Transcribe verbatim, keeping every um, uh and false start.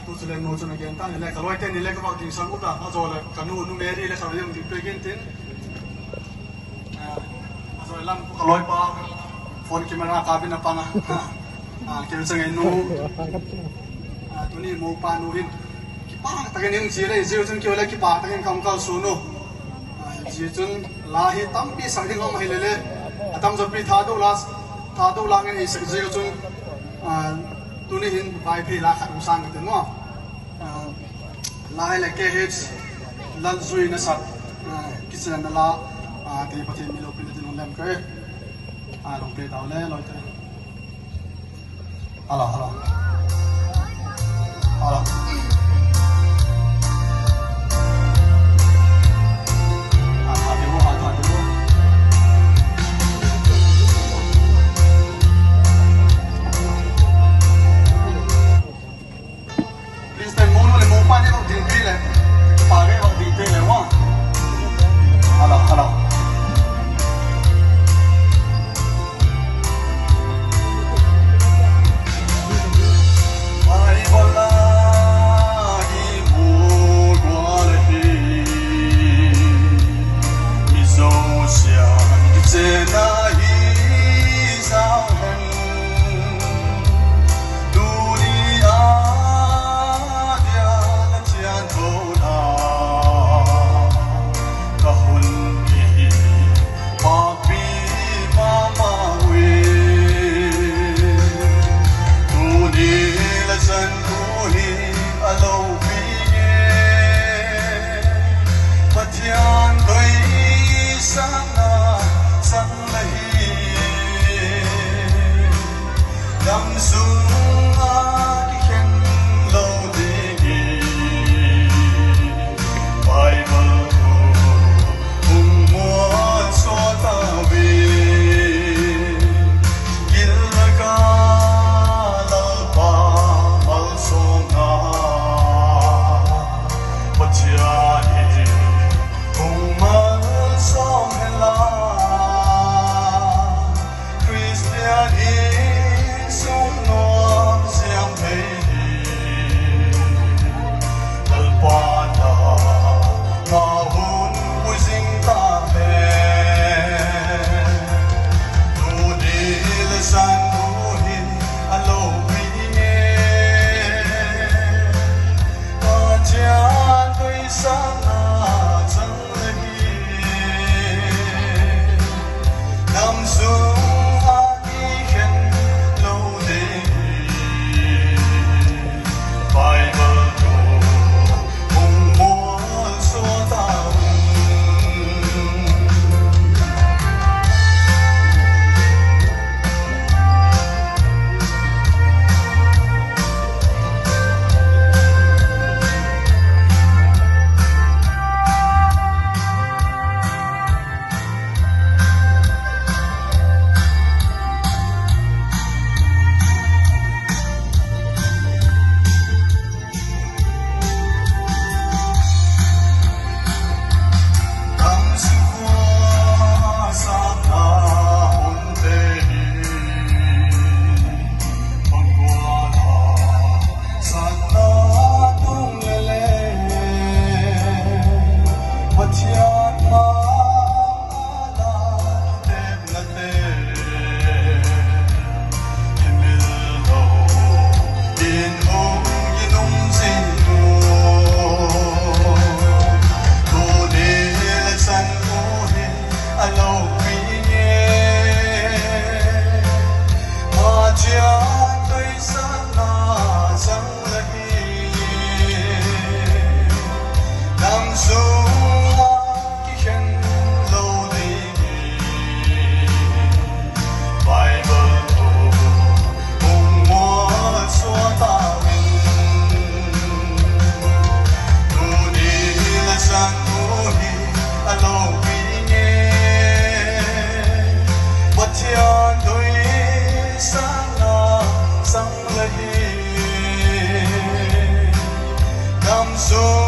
Tu chu le nu chun a gen ta ni le, ka lawite ni le ka vak ding sang ut a, a zaw leh ka nu, Nu Mary le ka vak ding pek intin. A zaw lam ka lawipa phone camera kâp in a pang a, kei chang ei nu, tuni mopa nu hin kipâk tak in hung chia le, zia chun kei le kipâk tak in ka hung kalsuan u. Zia chun la hi tampi sak ding um ahile le, a tam zawpi Thadou la, Thadou la ngen ei sak ziak a chun, tuni hin Vaiphei la khat hung sâng ka tin maw. La hile K H Lalzui'n a sak, Kichianna la, ti Pathian mi lopina ding un lem ka e. A lawmte tau le lawmte. Hello, hello. Hello. Please, ten mo nu le mopa ni vak ding ti le, pa le vak ding ti le wa. Hello, hello. Bible a i mu gual ahi, mi zosia kichenna hi zau hen. Tuni a dia la thiangthona ka hun hi pakpi ma ma ui. Tuni la chan u hi a lopi nge, Pathian toisakna chang la hi. Damsung a kikhen lo ding hi Bible thu hung mualsua tau hi. Gil lak a Lalpa malsawmna Pathian in hung malsawm hen la, Khristian insung nuam siam thei hi Lalpa na ma hun pui zing ta hen. Tuni la chan u hi a lopi nge, Pathian toisakna chang la hi. Damsung a kikhen lo ding hi Bible thu hung mualsua tau in. Pathian ma la tepnate himil lo in hung ginum zing u. Tuni la chan u hi a lopi nge, Pathian toisakna chang la hi. Damsung a kikhen lo ding hi Bible thu hung mualsua tau in. Tuni la chan u hi a lopi nge, Pathian toisakna chang la hi. Damsung